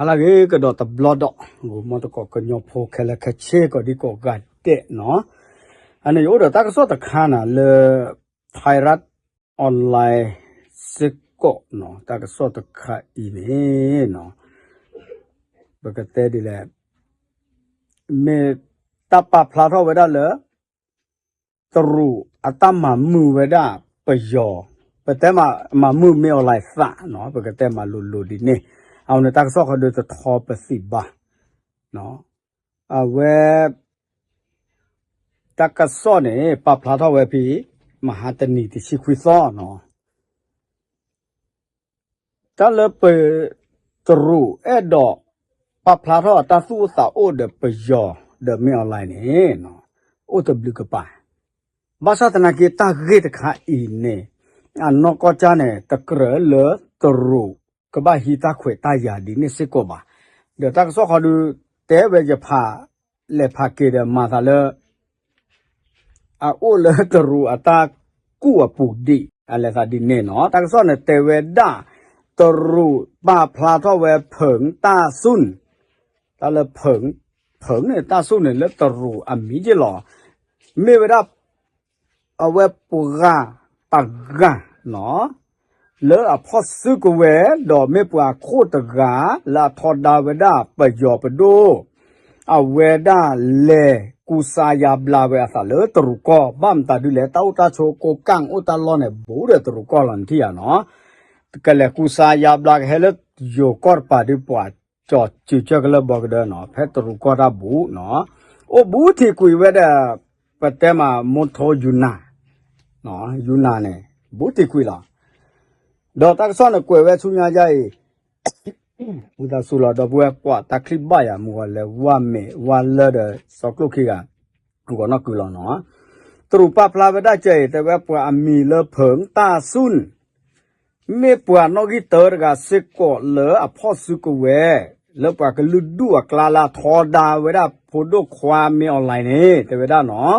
ဟါလၢအဂ့ၤကဒီးတဘျီဒီး ဂီၤမီတကိးကညီဖိခဲလၢာ်ခဲဆ့ ကိးဒံကိးဂၤဒဲးနီၤ, အန့ၣ်ယအိၣ်ဒီးတၢ်ကစီၣ်တခါန့ၣ်လၢ Thai Rat Online စ့ၢ်ကီးနီၤ, တၢ်ကစီၣ်တခါအံၤန့ၣ်နီၤ ပကတဲဒ်လဲၣ်, မ့ၢ်တၢ်ပာ်ဖျါထီၣ်ဝဲဒၣ်လၢ တရူးအတၢ်မၤမုာ်ဝဲဒၣ်ပယီၤ, ပတဲမၤမုာ်မ့ၢ်အီၤလဲၤသးနီၤ, ပကတဲမၤလိၤလိၤဒ်န့ၣ်, အဝဲန့ၣ်တၢ်ကစီၣ်ဃီဒုးတထီပသံးဘၣ်, အဝဲ တၢ်ကစီၣ်န့ၣ် ပာ်ဖျါထီၣ်ဝဲဖဲ မဟါတနံၤတဆံခွံသီနီၤ တၢ်လၢပ တရူးအဲၣ်ဒိး ပာ်ဖျါထီၣ်အတၢ်သူၣ်အိၣ်သးအိၣ်ဒီးပယီၤ ဒီးမ့ၢ်အီၤလဲၤန့ၣ် အိၣ်တဘျုးကပၤ, ဘၣ်ဆၣ်သနာ်က့တၢ်ဂ့ၢ်တခါအံၤန့ၣ် အနီၢ်ကီၢ်ကၢ်န့ၣ် တကြၢးလၢတရူး ကဘၣ်ဟံးတၢ်ခွဲးတၢ်ယာ်ဒ်န့ၣ်စ့ၢ်ကီးဘၣ်, ဒီးတၢ်ကစီၣ်ဃီဒုး တဲဝဲယဖး လဲၤဖးက့ၤဒီးမၤသးလၢ အအိၣ်လၢတရူးအတၢ်ကူၣ်အပူၤဒံး အလဲၤသးဒ်န့ၣ်နီၤ, တၢ်ကစီၣ်န့ၣ်တဲဝဲဒၣ် တရူးပာ်ဖျါထီၣ်ဝဲ ဖၢင်တၢ်စွန်, တၢ်လၢ ဖၢင်န့ၣ် တၢ်စွန်န့ၣ် လၢတရူးအမံၤက့လီၤ, မ့ၢ်ဝဲဒၣ် အဝဲပှၤတဂၤနီၤ လၢအဖီၣ်စုကဝဲၤ ဒီးမ့ၢ်ပှၤခိၣ်တဂၤ လၢအထီဒါဝဲဒၣ်ပယီၤပဒိၣ်, အဝဲဒၣ်လဲၤကူစါယါဘျါဝဲအသးလၢတရူးကီၢ်, ဘၣ်မတၤဒုလဲၣ် တၢ်အိၣ်တၢ်ဆိးကိးကၢ်အိၣ်တၢ်လီၢ်န့ၣ် ဘူးဒီးတရူးကီၢ်လီၤ နထံၣ်ဧါနီၤ, ကလဲၤကူစါယါဘျါကဟဲလၢယိၤကီၢ်တပၤဒုး ပှၤကၠီၤစုၤကၢၢ်ကလၢဘီကဒၢနီၤ ဖဲတရူးကီၢ်တၢ်ဘူးနီၤ, အိၣ်ဘူးထံးကွံာ်ဝဲဒီး ပတဲမး မိထိယူနၤ ယူနၤန့ၣ် ဘူးထံးကွံာ်လီၤ, ဒီးတၢ်ကစီၣ်န့ၣ်ကွဲးဝဲဆူညါယါအံၤ ဝံသးစူၤလီၤ ဒီပုၢ်ဝဲၢ်ကွၢ်တၢ်ချံၣ်ဘၣ်ယၤ မုၢ်ဂီၤလဲၤဝါမဲာ်ဝါလၢဒီးစီၤကျိၣ်ခံဂၤ ဂီၤနီၢ်ကုလီၤနီၤ, တရူးပာ်ဖျါဝဲဒၣ်ကဲအံၤ တဲဝဲပှၤအမံၤလၢဖၢင်တၢ်စွန် မ့ၢ်ပှၤနီၣ်ဂံၢ်တၢတဂၤစ့ၢ်ကီးလၢအဖီၣ်စုကဝဲၤ လၢပှၤကလုာ်ဒူၣ်အကျါလၢအထီဒါဝဲဒၣ်ဖိဒိၣ်ခွါမ့ၢ်အီၤလဲၤန့ၣ် တဲဝဲဒၣ်နီၤ,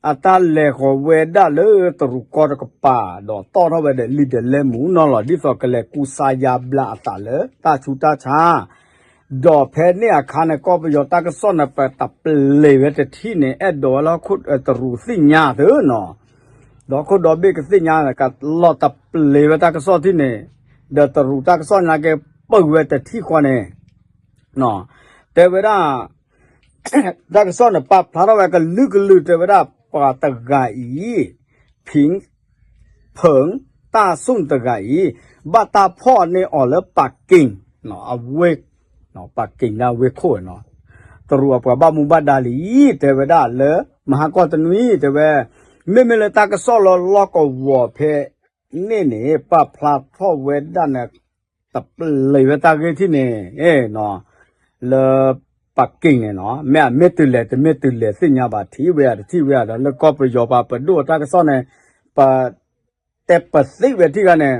အတၢ်လဲၤဃီၤဝဲဒၣ်လၢတရူးကီၢ်တကပၤ ဒီးတီၣ်ထီၣ်ဝဲဒီးလံာ်ဒီးလဲမူနီၤလီၤ ဒ်သိးကလဲၤကူစါယါဘျါအသးလၢတၢ်ဆူးတၢ်ဆါ ဒီးဖဲန့ၣ်အခါန့ၣ် ကီၢ်ပယီၤတၢ်ကစီၣ်န့ၣ် ပတပျ့ၤဝဲတထံၣ်န့ၣ် အဲၣ်ဒိးဝဲလၢ တရူးသ့ၣ်ညါသ့နီၤ, ဒီးခိၣ်ဒီဘ့ၣ်ကသ့ၣ်ညါန့ၣ် ကလီၤတပျ့ၤဝဲတၢ်ကစီၣ်ထံၣ်န့ၣ်, ဒီးတရူးတၢ်ကစီၣ်န့ၣ်က့ ပၢၢ်ဝဲတထံၣ်ဃီန့ၣ် တဲဝဲဒၣ် တၢ်ကစီၣ်န့ၣ် ပာ်ဖျါထီၣ်ဝဲကလုာ်ကလုာ် တဲဝဲဒၣ်ပှၤတဂၤအံၤ ဖၢင် ဖၢင်တၢ်စွန်တဂၤအံၤ ဘၣ်တၢ်ဖီၣ်န့ၢ်အီၤလၢပၤက့ၣ် အဝ့ၢ် ပၤက့ၣ်ဒၣ်ဝ့ၢ်ခိၣ်နီၤ, တရူးအပှၤဘၣ်မူဘၣ်ဒါလံ တဲဝဲဒၣ်လၢ မဟါကီၢ်တနွံ တဲဝဲ မ့မ့ၢ်လၢတၢ်ကစီၣ်လၢလီၢ်ကဝီၤဖဲန့ၣ်န့ၣ် ပာ်ဖျါထီၣ်ဝဲဒၣ်န့ၣ် တပျ့ၤဝဲတၢ်ဂ့ၢ်ထံၣ်န့ၣ် လၢပၤက့ၣ်န့ၣ်နီၤ, မ့ၢ်အမ့ၢ်တုၤလဲၣ်တမ့ၢ်တုၤလဲၣ်သ့ၣ်ညါဘၣ် ထံၣ်ဝဲဧါတထံၣ်ဝဲဧါဒီး လၢကီၢ်ပယီၤပှၤပဒိၣ်တၢ်ကစီၣ်န့ၣ် ပ တဲပသ့ဝဲထံၣ်ဂၤန့ၣ်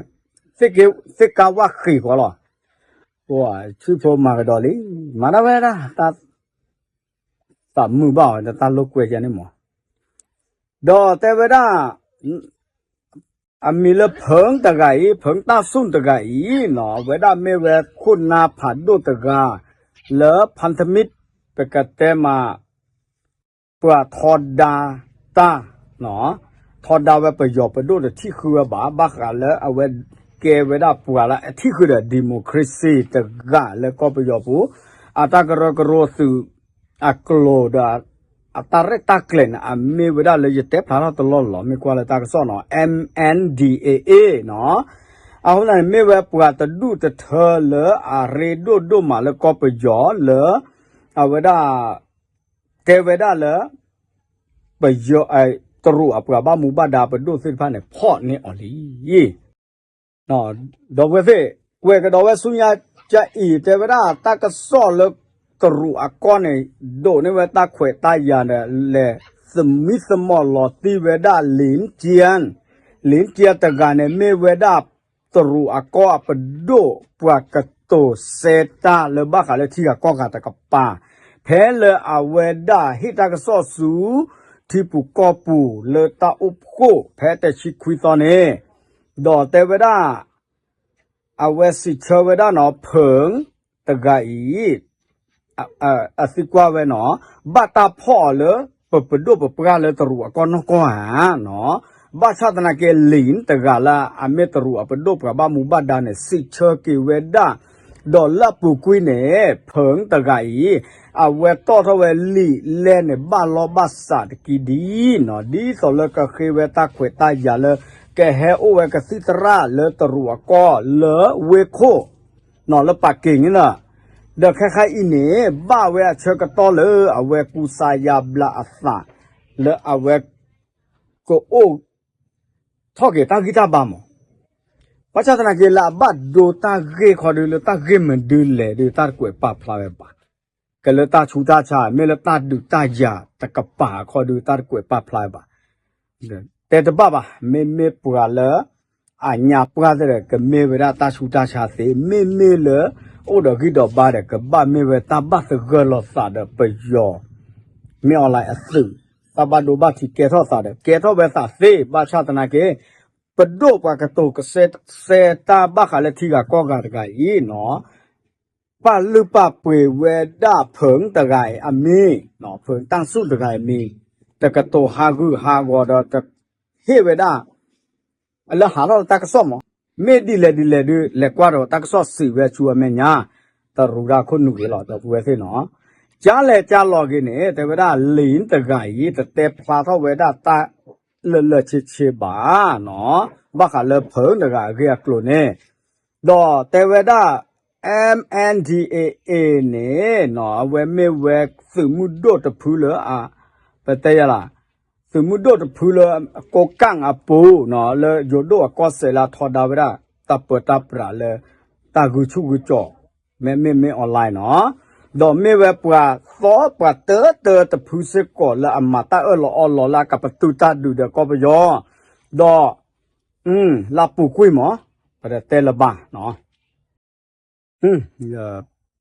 သ့ၣ်ကါဝၣ်ဃ့ၢ်ဃီလီၤ, ဆူဖိမၤကဒီးလံ, မၤဒၣ်ဝဲဒၣ် တၢ်သးမုာ်ဘၣ်အီၤ တၢ်လိာ်ကွဲယါန့ၣ်မး, ဒီးတဲဝဲဒၣ် အမံၤလၢဖၢင်တဂၤအံၤ ဖၢင်တၢ်စွန်တဂၤအံၤနီၤ အဝဲဒၣ်မ့ၢ်ဝဲခိၣ်နၢ်ဖးဒိၣ်တဂၤ လၢ ဖၣ်ထမံး ပကတဲမး ပှၤထီဒါတၢ် ထီဒါဝဲပယီၤပဒိၣ်တထံၣ်ဃုဝဲဘၣ် ဘၣ်ဃးလၢအဝဲကဲဝဲဒၣ်ပှၤလၢအထံၣ်ဃုဒီး democracy တဂၤလၢကီၢ်ပယီၤပူၤ အတၢ်ကရၢကရိသုး အကျိၤဒီး အတၢ်ရဲၣ်တၢ်ကျဲၤန့ၣ် အမ့ၢ်ဝဲဒၣ်လၢယတဲဖျါထီၣ်တလီၢ်လီၤ မ့ၢ်ကွၢ်လၢတၢ်ကစီၣ်နီၤ မၣ်အၣ်ဒံၣ်အ့ၣ်အ့ၣ်နီၤ အဃိန့ၣ် မ့ၢ်ဝဲပှၤတဒူၣ်တထၢလၢအရ့ဒိၣ်ဒိၣ်မးလၢကီၢ်ပယီၤလၢ အဝဲဒၣ် တဲဝဲဒၣ်လၢ ပယီၤ တရူးအပှၤဘၣ်မူဘၣ်ဒါပဒိၣ်သ့ၣ်တဖၣ်န့ၣ် ဖီၣ်န့ၢ်အီၤလံ ဒီပုၢ်ဝဲၢ်သ့ၣ် ကွဲးကဒီးဝဲဆူညါကအံၤ တဲဝဲဒၣ်တၢ်ကစီၣ်လၢတရူးအကီၢ်န့ၣ် ဒိးန့ၢ်ဝဲတၢ်ခွဲးတၢ်ယာ်ဒီး လဲၤသမံသမိးလီၤတံၢ်ဝဲဒၣ် လ့ၣ်ကၠံ လ့ၣ်ကၠံတဂၤန့ၣ် မ့ၢ်ဝဲဒၣ်တရူးအကီၢ်အပဒိၣ် ပှၤကတိၤစဲတၢ်လၢဘၣ်ဃးလၢထံဂၤကီၢ်ဂၤတကပၤ ဖဲလၢအဝဲဒၣ်ဟ့ၣ်တၢ်ကစီၣ်ဆူ ထံပူၤကီၢ်ပူၤလၢတၢ်အိၣ်ဖှိၣ်ဖဲတဆံခွံသီန့ၣ် ဒီးတဲဝဲဒၣ် အဝဲစံးဆၢဝဲဒၣ်နီၤ ဖၢင်တ တဂၤအံၤ အသံကွၢ်ဝဲနီၤ, ဘၣ်တၢ်ဖီၣ်အီၤလၢ ပပဒိၣ်ပပှၢ်လၢတရူးအကီၢ်နီၢ်ကီၢ်ဧါနီၤ, ဘၣ်ဆၣ်သနာ်က့လံာ်တဂၤလၢအမ့ၢ်တရူးအပဒိၣ်ပှၤဘၣ်မူဘၣ်ဒါန့ၣ် စံးဆၢက့ၤဝဲဒၣ်, ဒီးလၢအပူၤကွံာ်န့ၣ် ဖၢတဂၤအံၤ အဝဲတီၣ်ထီၣ်ဝဲလံာ်လဲၢ်န့ၣ် ဘၣ်လီၢ်ဘၣ်စးတက့ၢ်ဒ်နီၤ, ဒ်သိးလၢကဃ့ဝဲတၢ်ခွဲးတၢ်ယာ်လၢ ကဟဲအိၣ်ဝဲကသံၣ်သရၣ်လၢတရူးအကီၢ်လၢဝ့ၢ်ခိၣ် နီၤလၢပာ်က့ၤန့ၣ်လီၤ. ဒီးခဲခါအံၤန့ၣ် ဘၣ်ဝဲအဆၢကတီၢ်လၢအဝဲကူစါယါဘျါအသး လၢအဝဲ ကအိၣ်ထီၣ်က့ၤတၢ်ဂံၢ်တၢ်ဘါမး, ဘၣ်ဆၣ်သနာ်က့လၢအဘၣ်ဒိတၢ်ဂ့ၢ်ခီဒုလၢတၢ်ဂ့ၢ်မနုၤလဲၣ်ဒု တၢ်တကွဲးပာ်ဖျါဝဲဘၣ်, ကလၢတၢ်ဆူးတၢ်ဆါ မ့ၢ်လၢတၢ်ဒုးတၢ်ယၤတကပၤခီဒု တၢ်တကွဲးပာ်ဖျါဝဲဘၣ် တဲတဘၣ်ဘၣ်, မ့မ့ၢ်ပှၤလၢ အညါပှၢ်သ့ၣ်ဒီး ကမ့ၢ်ဝဲဒၣ်တၢ်ဆူးတၢ်ဆါသ့, မ့မ့ၢ်လၢ အိၣ်ဒီးဂံၢ်ဒီးဘါဒီး ကဘၣ်မ့ၢ်ဝဲတၢ်ဘၣ်သဂၢၢ်လီၤသးဒီးပယီၤ မ့ၢ်အီၤလၢအသုး တၢ်ဘၣ်ဒိဘၣ်ထံးကဲထီၣ်သးဒီး ကဲထီၣ်ဝဲသးသ့, ဘၣ်ဆၣ်သနာ်က့ ပဒိၣ်ပှၤကတိၤကစဲတၢ်ဘၣ်ဃးလၢထံဂၤကီၢ်ဂၤတဂၤအံၤနီၤ ပာ်လုၢ်ပာ်ပှ့ၤဝဲဒၣ်ဖၢတဂၤအံၤအမံၤ, ဖၢတၢ်စူၣ်တဂၤအံၤအမံၤ, တကတိၤဟးဂူာ်ဟးဂီၤဒီး တဟ့ၣ်ဝဲဒၣ် လၢဟးထီၣ်လၢတၢ်ကစီၣ်မး, မ့ၢ်ဒ်လဲၣ်ဒ်လဲၣ်ဒု လဲၤကွၢ်ဒီးတၢ်ကစီၣ်စံးဝဲဆူအမဲာ်ညါ, တရူးဒၣ်ခိၣ်နူာ်ဂ့ၤလီၤ ဒီပုၢ်ဝဲၢ်သ့ၣ်နီၤ, ကၢ်လဲၤကၢ်လီၤဂ့ၤန့ၣ် တဲဝဲဒၣ်လံာ်တဂၤအံၤ တတဲဖျါထီၣ်ဝဲဒၣ်တၢ်လၢာ်လၢာ်ဆ့ဆ့ဘၣ်နီၤ, ဘၣ်ဃးလၢဖၢတဂၤအဂ့ၢ်အကျိၤန့ၣ်, ဒီးတဲဝဲဒၣ် M N D A A န့ၣ်နီၤ အဝဲမ့ၢ်ဝဲသုးမုၢ်ဒိၣ်တဖုလၢ ပတဲယၤလီၤ, သုးမုၢ်ဒိၣ်တဖုလၢ ကိးကၣ်အပူၤနီၤ လၢယိၤဒိၣ်အကီၢ်စဲးလၢအထီဒါဝဲဒၣ် တၢ်ပၢတၢ်ပြးလၢ တၢ်ဂုာ်ဆူၣ်ဂုာ်ကၠီၣ် မ့မ့ၢ်မ့ၢ် online နီၤ, ဒီးမ့ၢ်ဝဲပှၤသီပှၤတၢတၢတဖုစ့ၢ်ကီးလၢအမၤတၢ်အၢၣ်လီၤအီလီၤလၢအကပတုာ်တၢ်ဒုးဒီးကီၢ်ပယီၤ, ဒီး လၢအပူၤကွံာ်မး ပတတဲလၢၤဘၣ်နီၤ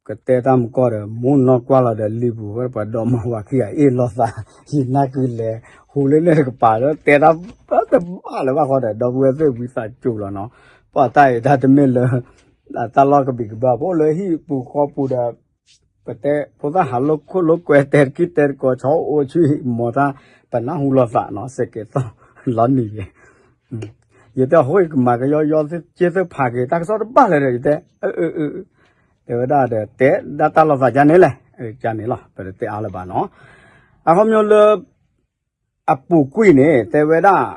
ကတဲတၢ်မကီၢ်ဒီး မူနီၢ်ကွၢ်လီၤဒီးလံာ်ပူၤဝဲ ပှၤဒီမါဝၤခံဂၤအ့ၣ်လိာ်သး, ယနၢ်ကလဲၤ ဟူးလၢန့ၣ်တကပၤလၢ တဲတၢ်တဘၣ်လၢၤဘၣ်ဃီဒီး ဒီပုၢ်ဝဲၢ်သ့ၣ်ဝံသးစူၤလီၤနီၤ, ပှၤတၢ်အံၤတၢ်တမ့ၢ်လၢ တၢ်လီၢ်ကဘံးကဘၢ ပအိၣ်လၢဟံၣ်ပူၤဃီပူၤဒီး ပတဲဖိသၣ်ဟးလိာ်ခိၣ်လိာ်ကွဲ တဲတကံၢ်တဲတကိး ဆီအိၣ်ဆူၣ်မီၤတၢ် ပနၢ်ဟူလိာ်သးနီၤ စဲးကဲၤသီၣ်လီၤနံၤယဲ ယတဲအဃိ ယကမၤကယီယီ က့သ့ၣ်ဖးက့ၤ တၢ်ကစီၣ်တဘၣ်လဲၣ်ဒီး ယတဲ တဲဝဲဒၣ်ဒီး တဲဒၣ်တၢ်လိာ်သးကန့ၣ်လဲၣ်, ကန့ၣ်လီၤ ပတတဲအါလၢၤဘၣ်နီၤ, အခီပညီလၢ အပူၤကွံာ်န့ၣ် တဲဝဲဒၣ်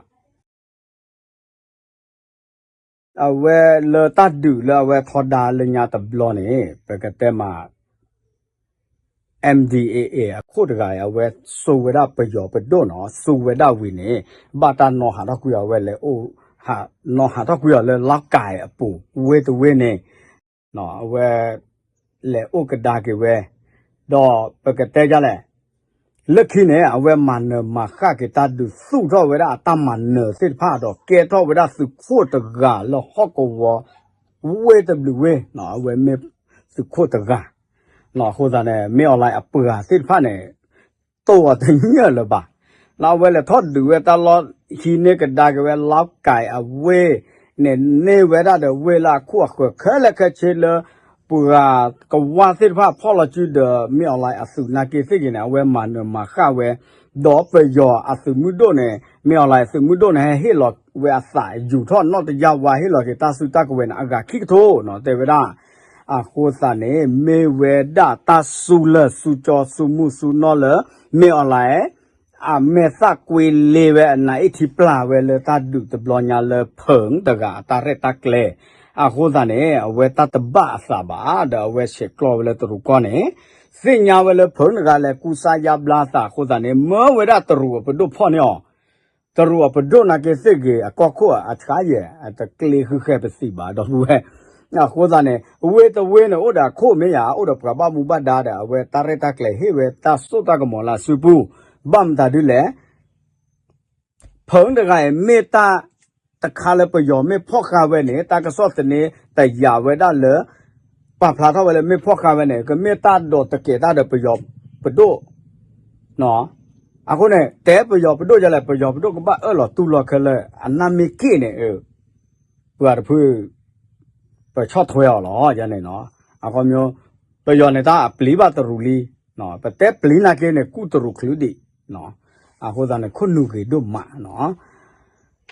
အဝဲလၢတၢ်ဒုးလၢအဝဲထီဒါလၢညါတဘျီန့ၣ် ပကတဲမး M D A A အခိၣ်တဂၤအံၤ အဝဲစိာ်ဝဲဒၣ်ပယီၤပဒိၣ်နီၤ, စိာ်ဝဲဒၣ်ဝံၤန့ၣ် ဘၣ်တၢ်နီၤဟးထီၣ်ကွံာ်အီၤ အဝဲလဲၤအိၣ် နီၤဟးထီၣ်ကွံာ်အီၤလၢလီကၣ်အပူၤ ဝ့ၢ်တဝ့ၢ်န့ၣ် အဝဲ လဲၤအိၣ်ကဒါက့ၤဝဲ, ဒီးပကတဲဒ်လဲၣ်, လၢခံန့ၣ် အဝဲမၤနၢၤမၤဃၣ်က့ၤတၢ်ဒုး သူၣ်ထီၣ်ဝဲဒၣ်အတၢ်မၤနၢၤသ့ၣ်တဖၣ်ဒီး ကဲထီၣ်ဝဲဒၣ်သုးခိၣ်တဂၤလၢဟီၣ်ကဝီၤ ဝ့ၢ်တဘျုးဝ့ၢ်, အဝဲမ့ၢ်သုးခိၣ်တဂၤ, အဃိသတးန့ၣ် မ့ၢ်အီၤလၢအပှၤသ့ၣ်တဖၣ်န့ၣ် တိၢ်အီၤတညီလၢၤဘၣ်. လၢအဝဲလဲၤထီၣ်ဒုးဝဲတၢ်လီၢ် ဟံးန့ၢ်ကဒါက့ၤဝဲ လီကၣ်အဝ့ၢ်န့ၣ် န့ၢ်ဝဲဒၣ်ဒီးဝ့ၢ်လၢအခိၣ်အဃၢၤခဲလၢာ်ခဲဆ့လၢ ပှၤကဝါသ့ၣ်တဖၣ်ဖီၣ်လီၤစုဒီး မ့ၢ်အီၤလၢအသုးနာ်က့သ့ၣ်ဂ့ၤန့ၣ် အဝဲမၤနၢၤမၤဃၣ်ဝဲ, ဒီးပယီၤအသုးမုၢ်ဒိၣ်န့ၣ် မ့ၢ်အီၤလၢအသုးမုၢ်ဒိၣ်န့ၣ် ဟဲဟ့ၣ်လီၤဝဲအသးယူၤထီၣ်နီၣ်တယၢ်ဝါ ဟ့ၣ်လီၤက့ၤတၢ်စုတၢ်ကဝဲၤန့ၣ် အဂၤခံကထိနီၤ တဲဝဲဒၣ် အဃိသတးန့ၣ် မ့ၢ်ဝဲဒၣ်တၢ်စူၤလၢာ်စူၤကၠီစူၤမုၢ်စူၤနီၢ်လၢ မ့ၢ်အီၤလၢ အမဲာ်သၣ်ကွံလ့ဝဲအနါအ့ၣ်ထံပျၢ်ဝဲလၢတၢ်ဒုးတဘျီညါလၢ ဖၢတဂၤအတၢ်ရဲၣ်တၢ်ကျဲၤ, အဃိသတးန့ၣ် အဝဲတၢ်တဘၣ်အသးဘၣ် ဒီးအဝဲဆဲးကျိးဝဲလၢတရူးကီၢ်န့ၣ် သ့ၣ်ညါဝဲလၢဖၢတဂၤလဲၤကူစါယါဘျါသးအဃိသတးန့ၣ် မၢဝဲဒၣ်တရူးအပဒိၣ်ဖီၣ်န့ၢ်အီၤ တရူးအပဒိၣ်နာ်က့သ့ၣ်ဂ့ၤ အကီၢ်ခိၣ်အဆါယဲၢ် အတကျ့ဃုဃဲပသံးဘၣ် ဒီပုၢ်ဝဲၢ်, အဃိသတးန့ၣ် ဝ့ၢ်တဝ့ၢ်န့ၣ် အိၣ်ဒီးအခိၣ်မ့ၢ်ယၤ အိၣ်ဒီးပှၤဘၣ်မူဘၣ်ဒါဒီး အဝဲတၢ်ရဲၣ်တၢ်ကျဲၤဟ့ၣ်ဝဲတၢ်စိတၢ်ကမီၤလၢအစုပူၤ, ဘၣ်မတၤဒ်လဲၣ် ဖၢတဂၤအံၤ မ့ၢ်တၢ်တခါလၢပယီၤမ့ၢ်ဖီၣ်ဃာ်ဝဲန့ၣ် တၢ်ကစီၣ်သန့တယာ်ဝဲဒၣ်လၢ ပာ်ဖျါထီၣ်ဝဲလၢမ့ၢ်ဖီၣ်ဃာ်ဝဲန့ၣ် ကမ့ၢ်တၢ်ဒိးတကဲးတၢ်ဒီးပယီၤပဒိၣ် အဃိန့ၣ် တဲပယီၤပဒိၣ်ယလဲၣ် ပယီၤပဒိၣ်ကဘၣ်အၢၣ်လီၤတူၢ်လိာ်ခဲလၢာ် အနၢ်မ့ၢ်က့ၣ်န့ၣ် ပှၤတဖု ပဆီၣ်ထွဲအီၤလီၤ ယန့ၣ်နီၤ, အခီပညီ ပယီၤန့ၣ်တၢ်အပျံၤဘၣ်တရူးလံ, ပတဲပျံၤနာ်က့န့ၣ် ကူၣ်တရူးချုးဒံး, အဃိသတးန့ၣ် ခိၣ်နူာ်ဂ့ၤဒိၣ်မးနီၤ,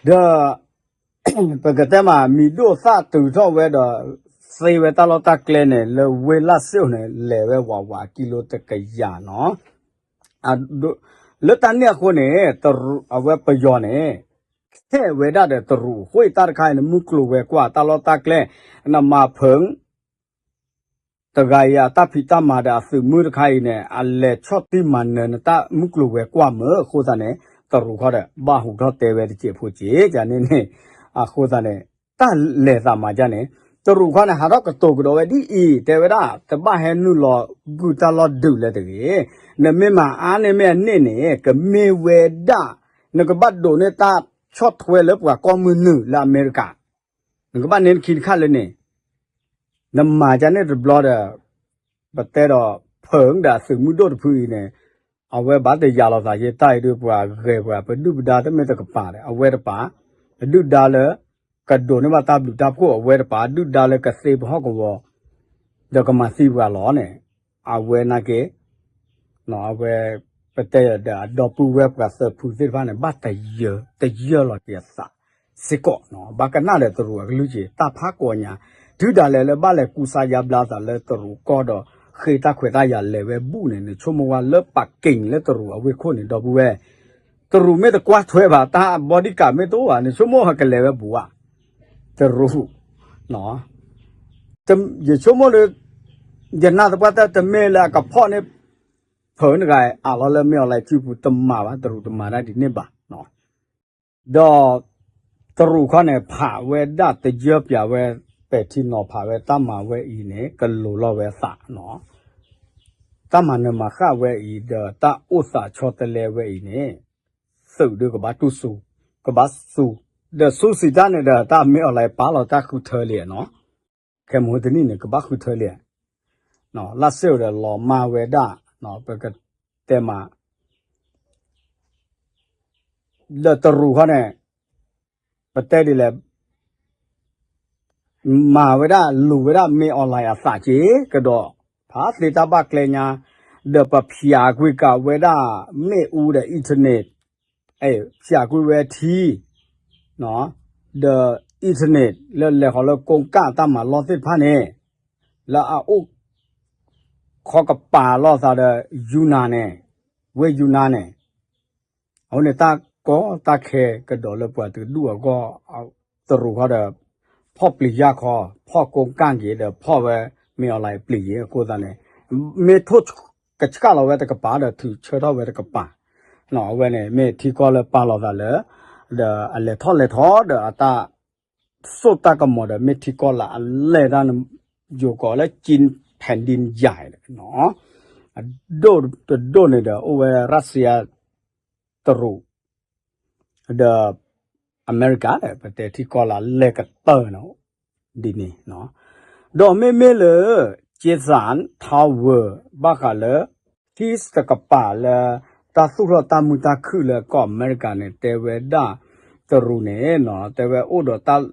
ဒီး ပကတဲမး မံၤဒိၣ်သၣ်တုၤထီၣ်ဝဲဒီး သ့ဝဲတၢ်လီၢ်တၢ်ကျဲန့ၣ် လၢဝ့ၢ်လၢ်စ့ၣ်အိၣ်န့ၣ် လဲၤဝဲဝးဝးကံလိတကယၤနီၤ, လၢတၢ်န့ၣ်အဃိန့ၣ် အဝဲပယီၤန့ၣ် ခဲဝဲဒၣ်ဒီးတရူးအဃိ တၢ်တခါအံၤန့ၣ် မုၢ်ကျိၤဝဲၤကွာ်တၢ်လီၢ်တၢ်ကျဲ နမၤဖုး တဂၤအံၤအတၢ်ဖံးတၢ်မၤဒီးအသုးမုၢ်တခါအံၤန့ၣ် အလဲၤဆီၣ်တံၢ်မၤနၢၤနတၢ်မုၢ်ကျိၤဝဲၤကွာ်မၢအဃိသတးန့ၣ် တရူးခီဒီး ဘၣ်ဟူးထီၣ်တဲဝဲတစဲးဖိစ့ၢ်ကန့ၣ်န့ၣ်, အဃိသတးန့ၣ် တၢ်လဲၤသးမၤဒ်န့ၣ် တရူးခီန့ၣ် ဟးထီၣ်ကတိၤကဒီးဝဲဒ်အံၤ တဲဝဲဒၣ် တဘၣ်ဟဲနုာ်လီၤဂုၢ်တၢ်လီၢ်ဒုးလၢတဂ့ၤ, နမ့ၢ်မၤအါန့ၢ်မ့ၢ်အန့ၣ်န့ၣ် ကမ့ၢ်ဝဲဒၣ် နကဘၣ်ဒိးန့ၢ်တၢ်ဆီၣ်ထွဲလၢပှၤကိးမုၢ်နုာ်လၢအမဲရကၤ နကဘၣ်န့ၢ်နခံတခါလၢန့ၣ်, နမၤဒ်န့ၣ်တဘျီဒီး ပတဲဒီး ဖုးဒီးအသုးမုၢ်ဒိၣ်တဖုအံၤန့ၣ် အဝဲဘၣ်တယာ်လီၤသးယဲတၢ်အံၤဒုး ပှၤဂဲၤပှၤ ပဒုၣ်ပဒါတမ့ၢ်တကပၤဒီး အဝဲတပၤ, ပဒုၣ်ဒါလၢ ကဒိးန့ၢ်ဘၣ်တၢ်ဘျုးတၢ်ဖှိၣ်အဝဲတပၤ, ဒုၣ်ဒါလၢကသ့ပဟီၣ်ကဝီၤ ဒီးကမၤသံပှၤလီၤန့ၣ်, အဝဲနာ်က့ အဝဲ ပတဲဒီးအဒီပုၢ်ဝဲၢ်ပှၤသၢဖုသ့ၣ်တဖၣ်န့ၣ် ဘၣ်တယၢၤ တယၢၤလီၤက့ၤအသးစ့ၢ်ကီး, ဘၣ်ကနၣ်ဒီးတရူးအကလုၢ်က့ၤ တၢ်ဖးကိးညါ, တုၤဒၣ်လဲာ်လၢဘၣ်လဲၤကူစါယါဘျါသးလၢတရူးကီၢ်ဒီး ဃ့တၢ်ခွဲးတၢ်ယာ်လဲၤဝဲဘူးန့ၣ် နဆိကမိၣ်ဝဲလၢပာ်က့ၤလၢတရူးအဝ့ၢ်ခိၣ်န့ၣ် ဒီပုၢ်ဝဲၢ် တရူးမ့ၢ်တကွၢ်ထွဲဘၣ် တၢ် bodyguard မ့ၢ်တအိၣ်ဘၣ် နဆိကမိၣ်ဟဲကလဲၤဝဲဘူးဧါ, တရူး ယဆိကမိၣ်ဒီး ယနာ်သပှၢ်တၢၢ်တမ့ၢ်လၢအကဖီၣ်န့ၢ် ဖုးတဂၤအံၤ အးလီၤလၢမ့ၢ်အီၤလၢစုပူၤတမၤဘၣ် တရူးတမၤတၢ်ဒ်န့ၣ်ဘၣ်, ဒီး တရူးခီန့ၣ် ဖးဝဲဒၣ်တယၢၢ်ပၠးဝဲ ပဲာ်ထံနီၤဖးဝဲတၢ်မၤဝဲအံၤန့ၣ် ကလိၤလီၤဝဲအသးနီၤ, တၢ်မၤနၢၤမၤဃၣ်ဝဲအံၤ ဒီးတၢ်အိၣ်သးဆီတလဲဝဲအံၤန့ၣ် သုးဒုးကဘၣ်တူၢ်စူၤ, ကဘၣ်စူၤ, ဒီးစူၤစံးတၢ်န့ၣ်ဒီး တၢ်မ့ၢ်အီၤလၢပာ်လီၤတၢ်ဃုထၢလံနီၤ, ခဲမုၢ်တနံၣ်န့ၣ် ကဘၣ်ဃုထၢလံ လၢ်စ့ၣ်အိၣ်ဒီးလီၤမၢ်ဝဲဒၣ် ပကတဲမး ဒီးတရူးခီန့ၣ် ပတဲဒ်လဲၣ် မၤဝဲဒၣ်လူၤဝဲဒၣ်မ့ၢ်အီၤလၢအသးက့ၤ ကဒီး ဖးသ့တၢ်ဘၣ်ကျဲညါ ဒီးပဖၠးကွံာ်ကးဝဲဒၣ် မ့ၣ်အူဒီး internet ဖၠးကွံာ်ဝဲထံ ဒီး internet လၢလဲၤဃီၤလၢကိးကၣ်တၢ်မၤလီၢ်သ့ၣ်တဖၣ်န့ၣ် လၢအအိၣ် ခီကပၤလီၤသးဒီး ယူနၤန့ၣ် ဝ့ၢ်ယူနၤန့ၣ် အဃိန့ၣ် တၢ်ကီတၢ်ခဲကဒီးလၢပှၤတကဒူၣ်အဂီၢ် တရူးခီဒီး ဖီၣ်ပျံၤယၢ်ခီ ဖီၣ်ကိးကၣ်က့ၤဒီး ဖီၣ်ဝဲ မ့ၢ်အီၤလၢပျံၤက့ၤအဃိသတးန့ၣ် မ့ၢ်ထိၣ်ကဆှၣ်လီၤဝဲတကပၤဒီး ထုးဆၢထီၣ်ဝဲတကပၤ အဝဲန့ၣ် မ့ၢ်ထံကီၢ်လၢပာ်လီၤသးလၢ ဒီးအလဲၤထီၣ်လဲၤထီဒီးအတၢ် စိၣ်တၢ်ကမီၤဒီး မ့ၢ်ထံကီၢ်လၢအလဲၤတၢ်န့ၣ် ယိၤကီးလၢ ကၠံဖဲၣ်ဒံယၤ အဒိၣ်တဒိၣ်န့ၣ်ဒီး အိၣ်ဝဲရၣ်စံယါ တရူး ဒီး အမဲရကၤဒီး ပတဲထံကီၢ်လၢအလဲၤကတၢၢ်န့ၣ် ဒ်န့ၣ် ဒီးမ့မ့ၢ်လၢ ကၠ့သၣ် ထါဝၢၤ ဘၣ်ဃးလၢ ထံတကပၤလၢ တၢ်သူၣ်ထီၣ်တၢ်မုာ်တၢ်ခုၣ်လၢကီၢ်အမဲရကၤန့ၣ် တဲဝဲဒၣ် တရူးန့ၣ် တဲဝဲအိၣ်ဒီးတၢ်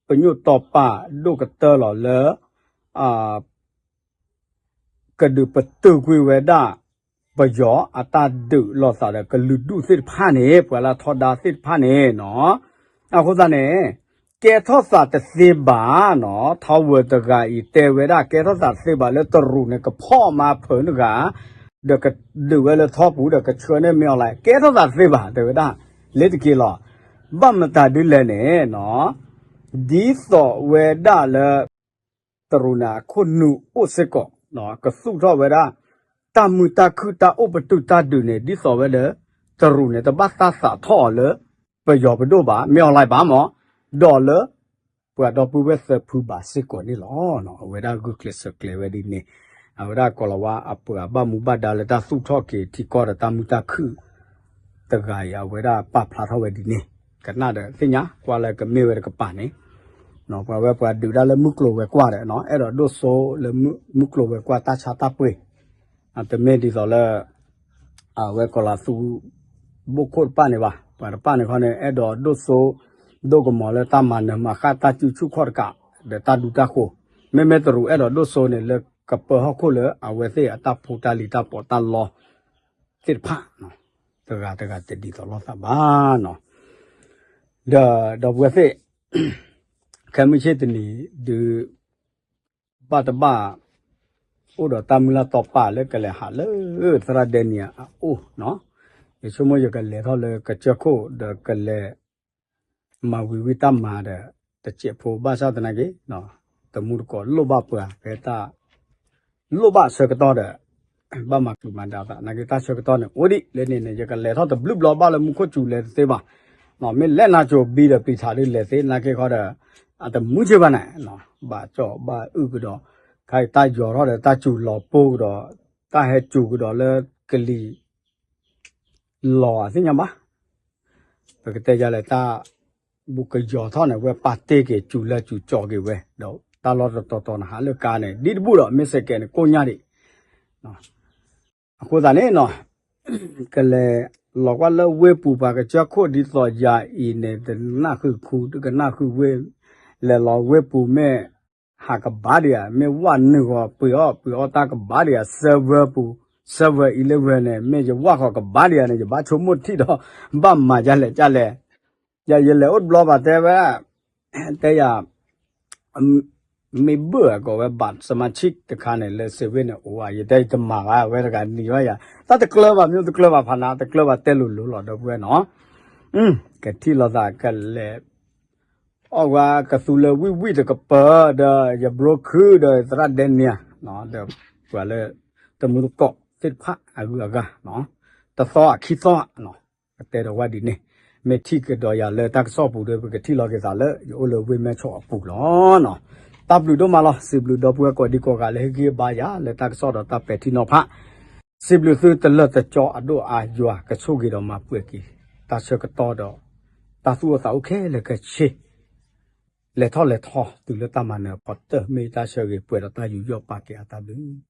ပညိၣ်တီပာ်ဒိၣ်ကတၢၢ်လီၤလၢ ကဒုးပတုာ်ကွံာ်ဝဲဒၣ် ပယီၤအတၢ်ဒုးလိာ်သးဒီးကလုာ်ဒူၣ်သ့ၣ်တဖၣ်န့ၣ် ပှၤလၢအထီဒါသ့ၣ်တဖၣ်န့ၣ်နီၤ. အဃိသတးန့ၣ် ကဲထီၣ်သးတသ့ဘၣ်နီၤ, ထါဝၢၤတဂၤအံၤတဲဝဲဒၣ် ကဲထီၣ်သးတသ့ဘၣ်လၢတရူးန့ၣ် ကဖီၣ်မၤဖုးတဂၤ ဒီးကဒုးဝဲလၢထီပူၤဒီးကဆှၢန့ၢ်မ့ၢ်အီၤလၢ ကဲထီၣ်သးတသ့ဘၣ် တဲဝဲဒၣ် လ့တက့ၢ်လီၤ. ဘၣ်မတၤဒ်လဲၣ်န့ၣ်နီၤ, ဒ်သိးဝဲဒၣ်လၢ တရူးန့ၣ် အခိၣ်နူာ်အိၣ်စ့ၢ်ကီး ကသူၣ်ထီၣ်ဝဲဒၣ် တၢ်မုာ်တၢ်ခုၣ်တၢ်အိၣ်ပတုာ်တၢ်ဒုးန့ၣ် ဒ်သိးဝဲလၢ တရူးန့ၣ် တဘၣ်တၢ်သးထီၣ်အီၤလၢ ပယီၤပဒိၣ်ဘၣ် မ့ၢ်အီၤလၢၤဘၣ်မး ဒီးလၢ ပှၤဒီပုၢ်ဝဲၢ်သၢဖုဘၣ်စ့ၢ်ကီးန့ၣ်လီၤ. အဝဲဒၣ်ဂုာ်ကျဲးစၢးကျဲးဝဲဒ်န့ၣ် အဝဲဒၣ်ကိးလီၤဝါအပှၤဘၣ်မူဘၣ်ဒါလၢတၢ်သူၣ်ထီၣ်က့ၤထံကီၢ်ဒီးတၢ်မုာ်တၢ်ခုၣ် တဂၤအံၤ အဝဲဒၣ်ပာ်ဖျါထီၣ်ဝဲဒ်န့ၣ် ကနၣ်ဒီးသ့ၣ်ညါ ကွၢ်လၢကမ့ၢ်ဝဲတကပၤန့ၣ် ပှၤဝဲပှၤဒုးဒၣ်လၢမုၢ်ကျိၤဝဲၤကွာ်ဒီး အဲၣ်ဒိးဒိၣ်စိလၢမုၢ်ကျိၤဝဲၤကွာ်တၢ်ဆါတၢ်ပှ့ၤ တမ့ၢ်ဒ်သိးလၢ အဝဲကိးလီၤသူ ဘိၣ်ခိၣ်တဖၣ်န့ၣ်ဘၣ်. ပှၤတဖၣ်န့ၣ်ခီန့ၣ် အဲၣ်ဒိးဒိၣ်စိ ဒိၣ်ကမီၤလၢတၢ်မၤနၢၤမၤဃၣ်တၢ်စုဆူၣ်ခီၣ်တကး ဒီးတၢ်ဒူတၢ်ဃိၤ. မ့မ့ၢ်တရူးအဲၣ်ဒိးဒိၣ်စိန့ၣ်လၢ ကပၢဟီၣ်ခိၣ်လၢအဝဲသ့ၣ်အတၢ်ဖိတၢ်လံၤတၢ်ပီးတၢ်လီသ့ၣ်တဖၣ် တဂၤတဂၤတဒ်သိးလိာ်သးဘၣ်နီၤ. ဒီးဒီပုၢ်ဝဲၢ်သ့ၣ် ခဲမုၢ်ဆ့ၣ်တနံၤဒုး ဘၣ်တဘၣ် အိၣ်ဒီးတၢ်မုၢ်လၢ်တီပာ်လၢကလဲၤဟးလၢသရၣ်ဒဲနံၤအအိၣ်, ယဆိကမိၣ်ယကလဲၤထီၣ်လၢကစၢၢ်ခိၣ်ဒီးကလဲၤ မၤဝံၤဝံၤတၢ်မၤဒီး တစဲးဖိဘၣ်ဆၣ်သနာ်က့ တမူတကိးလိၣ်ဘၣ်ပှၤဖဲတၢ် လိၣ်ဘၣ်ဆၢကတီၢ်ဒီး ဘၣ်မၤကျူၤမၤဒါသး နာ်က့တၢ်ဆၢကတီၢ်န့ၣ် အိၣ်ဒံးလၢန့ၣ်န့ၣ် ယကလဲၤထီၣ်တဘျုးဘျီဘၣ်လၢမူခိၣ်စူၤလဲၤတသ့ဘၣ်, မ့ၢ်လဲၣ်နၤကၠိၤဘံဒီးပျံၤထးဒ်လဲၤသ့ နာ်က့ဃီဒီး အတမုာ်က့ဘၣ်န့ၣ် ဘၣ်ကၠီဘၣ်အုၣ်ကဒီး ခါအံၤတၢ်ယီၤထီၣ်ဒီးတၢ်စူၤလီၤပိကဒီး တၢ်ဟဲစူၤကဒီးလၢကလံၤ လီၤအသ့ၣ်ညါဘၣ်. ပကတဲယၤလဲၣ်တၢ် ဘူးကယီၤထီၣ်န့ၣ် ဝဲပာ်တ့ၢ်က့ၤစူၤလၢစူၤကၠီက့ၤဝဲ ဒီးတၢ်လီၢ်တတီၤတီၤန့ၣ် ဟးလၢကါန့ၣ် ဒ်တဘူၣ်ဒီး မ့ၢ်စဲးကဲးန့ၣ် ကိၣ်ညါဒံး အဃိသတးန့ၣ်နီၤ ကလဲၤလီၤကွၢ်လၢဝ့ၢ်ပူၤပှၤကစၢၢ်ခိၣ်ဒ်သိးယၤအံၤန့ၣ် တနၢ်ဃုာ်ခူ တကနၢ်ဃုာ်ဝ့ၢ် လဲၤလီၤဝ့ၢ်ပူၤမ့ၢ် ဟးကဘၣ်ဒံးဧါ မ့ၢ်ဝဲနုာ်ဂီၤပှ့ၤအီၣ်ပှ့ၤအီၣ်တၢ်ကဘၣ်ဒံးဧါ server ပူၤ server အံၤလၢဝဲန့ၣ် မ့ၢ်ယဝၢ်ဃီၤကဘၣ်ဒံးဧါန့ၣ် ယဘၣ်ဆိကမိၣ်ထံၣ်ဒီး ဘၣ်မၤဒ်လဲၣ်ဒ်လဲၣ် ယၤယလဲၤအိၣ်တဘျီဘၣ်တဲဝဲ တဲယၤ မ့ၢ်ဘၢၣ်အကိးဝဲ ဘၣ်စမၤဆံၣ်တခါန့ၣ် လၢစ့ဝ့ၢ်န့ၣ် အိၣ်ဧါ ယတဲယတမၤဘၣ် အဝဲတဂၤနံၤဝဲယၤ တၢ်တကျၢၤဘၣ် မ့ၢ်တကျၢၤဘၣ်ဖးနၤ တကျၢၤဘၣ်တဲလိၤလိၤလီၤ ဒီပုၢ်ဝဲၢ်နီၤ ကထံၣ်လိာ်သးကလဲၤ အီၣ်ဝဲကသူလၢဝံၣ်ဝံၣ်တကပၤ ဒီးယဘြိခုဒီးသရၣ်ဒဲနံၤ ဒီးပှၤလၢ တမူတကိးသ့ၣ်တဖၣ်အဂုၤအဂၤ တသီအခံသီ ကတဲဒီးဝဲဒ်န့ၣ် မ့ၢ်ထံၣ်ကဒီးယၤလၢတၢ်ကစီၣ်ပူၤဒီး ပကထံၣ်လီၤက့ၤသးလၢ ယအိၣ်လၢဝ့ၢ်မဲဆီးအပူၤလီၤ. တၢ်ဘျုးဒိၣ်မးလီၤ. စံးဘျုးဒီပုၢ်ဝဲၢ်ကိးဒံကိးဂၤလၢဟ့ၣ်ဂံၢ်ဟ့ၣ်ဘါယၤလၢတၢ်ကစီၣ်ဒီးတၢ်ပဲာ်ထံနီၤဖး စံးဘျုးသုတလၢာ်တကၠီအဒိၣ်အါယွၤ ကဆိၣ်ဂ့ၤဒီးမၤပှဲၤက့ၤ တၢ်ဆၢကတီၢ်ဒီး တၢ်သူၣ်အိၣ်သးအိၣ်ခဲလၢာ်ခဲဆ့ လဲၤထီၣ်လဲၤထီၣ်တုၤလၢတၢ်မၤနၢၤအဖီတၢၢ် မ့ၢ်တၢ်ဆၢဂ့ၤပှဲၤဒီးတၢ်ယူးယီၣ်ပာ်ကဲအတၢ်ဘျုး